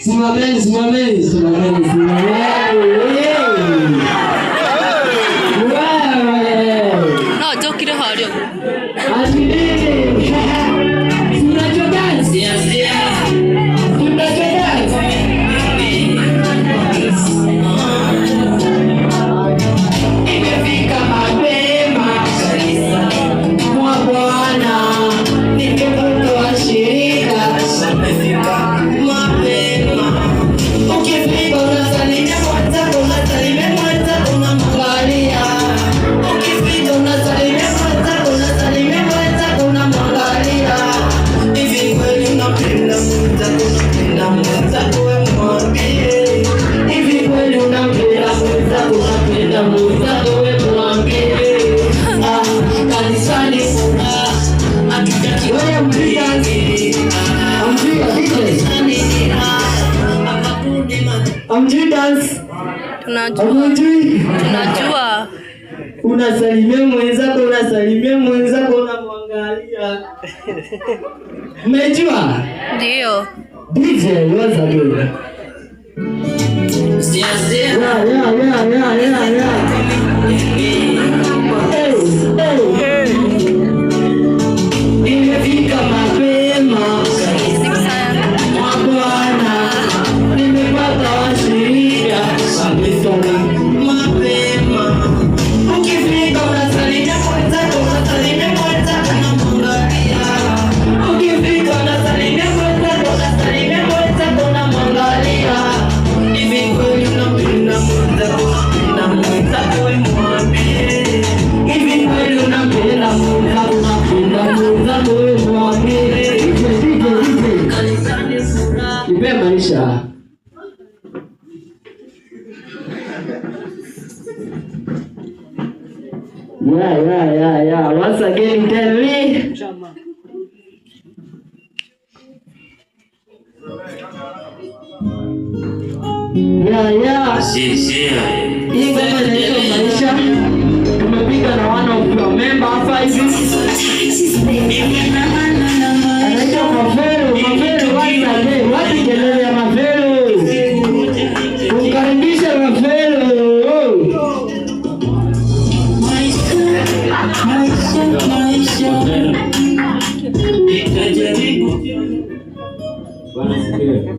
Simameni, simameni, simameni, simameni. Wewe. No njũkire harĩa ũguo. Ati nini? Si unajua dance? Si unajua dance? Nimefika mapema mwa Bwana, nimepata washirika. Mapema. Ukifika unasalimia mwenzako, unasalimia mwenzako, unamwangalia. Ukifika unasalimia mwenzako, unasalimia mwenzako, unamwangalia. Hivi kweli unampenda mwenzako, unampenda mwenzako, we mwambie. Hivi kweli unampenda mwenzako, unampenda mwenzako, we mwambie. Ah, kanisani furaha, hatutaki. Wewe mpiga, mpiga DJ. Hamjui dance? Tunajua. Hamjui? Tunajua. Unasalimia mwenzako, unasalimia mwenzako, unamwangalia. Mmejua? Ndio. DJ, once again. Yeah. Hey, hey. Nimefika mapema mwa Bwana, nimepata washirika kabisa mapema. Ukifika unasalimia mwenzako, unasalimia mwenzako, unamwangalia. Ukifika unasalimia mwenzako, unasalimia mwenzako, unamwangalia. Hivi kweli unampenda mwenzako, unampenda mwenzako, we mwambie. Hivi kweli unampenda mwenzako, unampenda mwenzako, we mwambie. DJ, DJ, DJ. Nipe maisha. Yeah. Once again, tell me. Yeah. Hii ngoma inaitwa Maisha. Tumepiga na one of your member hapa hivi.